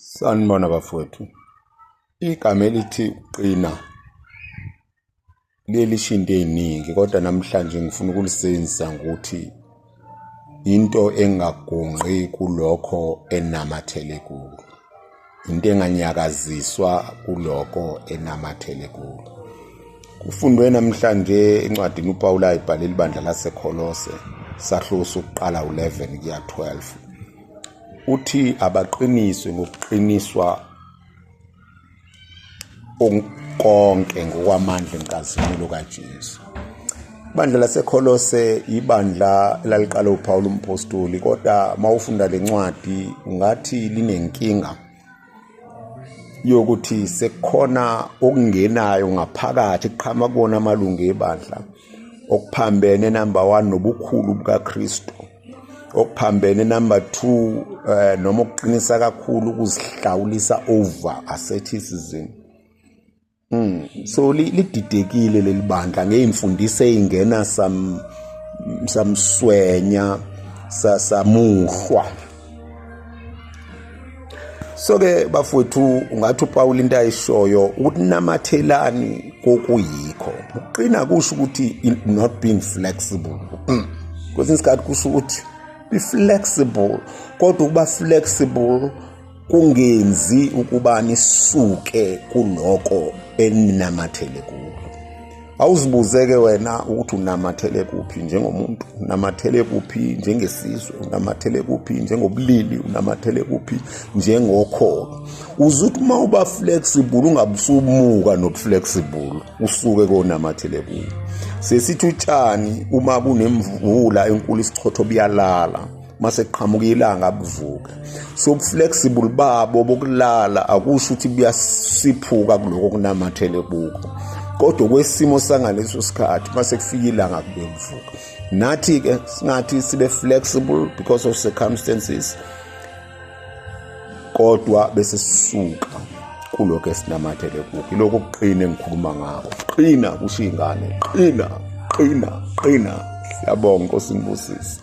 Sanibona bafowethu. Igama elithi uqina liye lisho into ey'ningi kodwa namhlanje ngifuna ukulisebenzisa ngokuthi into engagonqi kulokho enamathele kulo, into enganyakaziswa kuloko enamathele kulo. Kufundwe namhlanje encwadini uPawulu ayibhalela ibandla laseKholose, sahluko sokuqala u-11 kuya 12. Uthi abaqiniswe ngokuqiniswa konke ngokwamandla enkazimulo kaJesu. Ibandla laseKholose ibandla elaliqala uPaul umpostoli, kodwa mawufunda lencwadi ungathi linenkinga yokuthi sekukhona okungenayo ngaphakathi kuqhama kuwona amalungu ebandla okuphambene number 1 nobukhulu bukaKristu, okuphambene number 2 noma ukuqinisa kakhulu ukuzihlawulisa over asceticism. So lididekile leli bandla ngeyimfundiso eyingena samswenya samuhlwa. So ke bafowethu, ungathi uPaul into ayishoyo ukuthi namathelani kokuyikho. Ukuqina kusho ukuthi not being flexible. Kwesinye isikhathi kusho ukuthi be flexible, kodwa ukuba flexible kungenzi ukuba nisuke kuloko eninamathele kulo. Awuzibuze-ke wena ukuthi unamathele kuphi njengomuntu, unamathele kuphi njengesizwe, unamathele kuphi njengobulili, unamathele kuphi njengokholo. Uze uthi uma uba flexible ungabe usumuka nobuflexible, usuke konamathele kuwo. Sesithi utshani uma kunemvula enkulu isichotho buyalala, mase kuqhamuka ilanga buvuka. So flexible babo bokulala akusho ukuthi buyasiphuka kuloko kunamathele kuko, kodwa kwesimo sangaleso sikhathi mase kufika ilanga kube kuvuka. Nathi ke singathi sibe flexible because of circumstances, kodwa bese sisuka kulokho esinamathele kuko. Ilokho kuqina engikhuluma ngako. Qina kusho ingane, qina qina qina. Siyabonga, Nkosi nibusise.